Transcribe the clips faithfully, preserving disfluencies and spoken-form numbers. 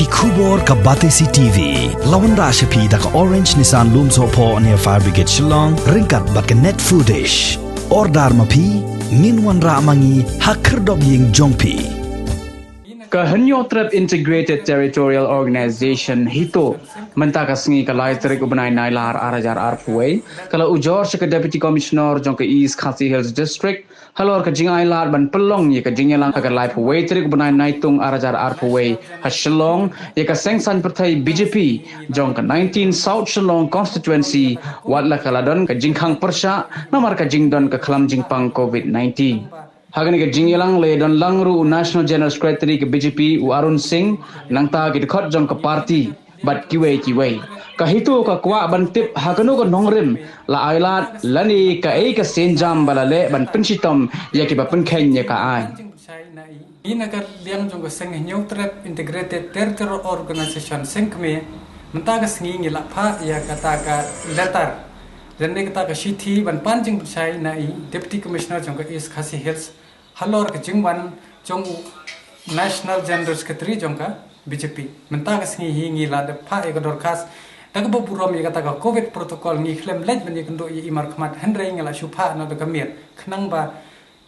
Khubor ka Batesi T V. La wanrah sha phi da ka Orange Nissan Lumsohphoh near Fire Brigade Shillong, ryngkat bad ka Net Foodish. Order ma phi, ngin wanrah ma ngi ha khyrdop ïing jong phi. Ka Hynñiewtrep Integrated Territorial Organization, HITO, mynta ka sngi ka lai tarik u bnai Nailar ar hajar arphew wei, ka la ujor sha ka Deputy Commissioner jong ka East Khasi Hills District, halor ka jingailad ban pynlong ïa ka jingïalang ha ka laiphew wei tarik u bnai Naitung ar hajar arphew wei ha Shillong, ïa ka seng saiñ pyrthei B J P jong ka nineteen South Shillong Constituency, wat la ka la don ka jingkhang pyrshah namar ka jingdon ka khlam jingpang COVID nineteen. Ha kane ka jingïalang la ïadon lang ruh u National General Secretary ka B J P u Arun Singh, nangta ki dkhot jong ka party bad kiwei kiwei. Ka HITO ka kwah ban tip ha kano ka nongrim la ailad lane kaei ka sienjam ba la leh ban pynshitom ïa kiba pynkheiñ ïa ka aiñ. Ngi na ka liang jong ka seng Hynñiewtrep Integrated Territorial Organization, seng kmie, mynta ka sngi ngi la phah ïa kata ka letter lane kata ka shithi ban pan jingpynshai na i Deputy Commissioner jong ka East Khasi Hills, halor ka jingwan jong u National General Secretary jong ka B J P. Mynta ka sngi hi ngi la dep phah ïa ka dorkhas da kaba burom ïa kata ka COVID protocol. Ngi khlem leit ban ïakynduh ïa i markhmat, hynrei ngi la shu phah noh da ka miet khnang ba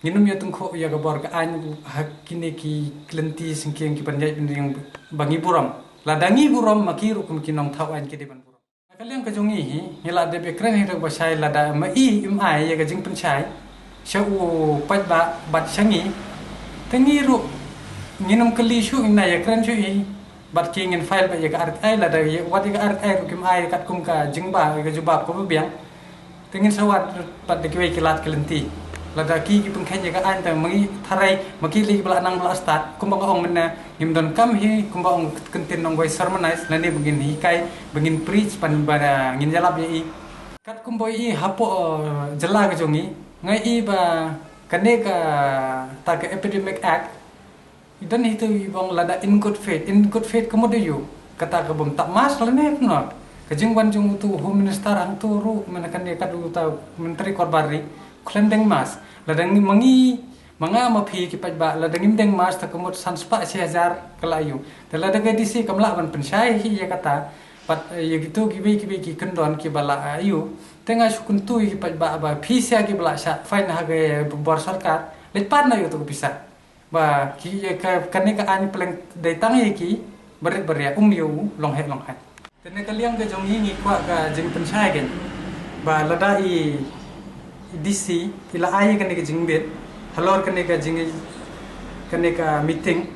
ngin ym ïa tyngkhuh ïa ka bor ka aiñ ha kine ki lynti syngkien ki ban ïaid bynriew ba ngi burom. Lada ngi burom, ma ki ruh kum ki nongthaw aiñ ki dei ban burom. Na ka liang ka jong ngi hi, ngi la dep ïakren hi da kaba shai, lada ma i im ai ïa ka jingpynshai sha u paidbah bad sha ngi, te ngi ruh ngin ym kylli shuh, ngin ïakren shuh hi bad ki, ngin file bad ïa ka R T I. Lada ïa, wat ïa ka R T I ruh kim ai katkum ka jingbha, ïa ka jubab kaba biang, te ngin sa wad pat da kiwei ki lad ki lynti. Lada ki, ki pynkheiñ ïa ka aiñ, te ma ngi tharai ma ki lei kiba la nang ba la stad, kumba nga ong mynne, ngim donkam hi, kumba ong ka ktien nongwei, sermonize, lane ba ngin hikai, ba ngin preach, ban ba ngin ïalap ïa i. Katkum ba i hapoh, uh, jylla ka jong ngi, nga i ba kane kata ka Epidemic Act i don hi, te i ong lada in good faith. In good faith ka mut aïu? Kata ka bym tap mask lane kumno? Ka jingwan jong utu u Home Minister hangtu ruh, mynne kane kat uta u Myntri Korbar Ri, khlem deng mask. Lada ngi, ma ngi, ma nga ma phi ki paidbah, lada ngim deng mask, te ka mut san spah shi hajar ka la aïu? Te lada ka D C kam lah ban pynshai hi ïa kata, bad, eh, ïa kitu kiwei kiwei ki kyndon kiba la aïu, te nga shu kyntu ïa ki paidbah ba phi sha kiba la shah fine ha ka bor sorkar, leit pan noh ïa utu ka pisa. Ba ki, ïa ka, kane ka aiñ pleng dei tang ïa ki barit baria, um ïa u longheh longhaiñ. Te na ka liang ka jong ngi, ngi kwah ka jingpynshai kein ba lada i D C i la ai ïa kane ka jingbit halor kane ka jing, kane ka meeting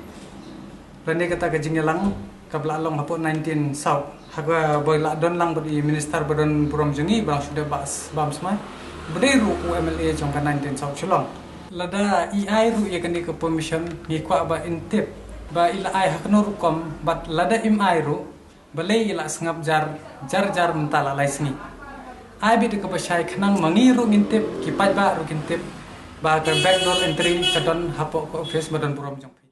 lane kata ka jingïalang kaba la long hapoh nineteen South, ha kaba la don lang bad i minister ba don burom jong ngi, ba la shu dep bam smai, ba dei ruh u M L A jong ka nineteen South Shillong. Lada i ai ruh ïa kane ka permission, ngi kwah ba in tip ba i la ai ha kano rukom, bad lada im ai ruh, balei i la sngap jar jar jar mynta la lai sngi. Ai beit da kaba shai khnang ma ngi ruh ngin tip, ki paidbah ruh kin tip ba ka backdoor entry ka don hapoh ka office ba don burom jong phi.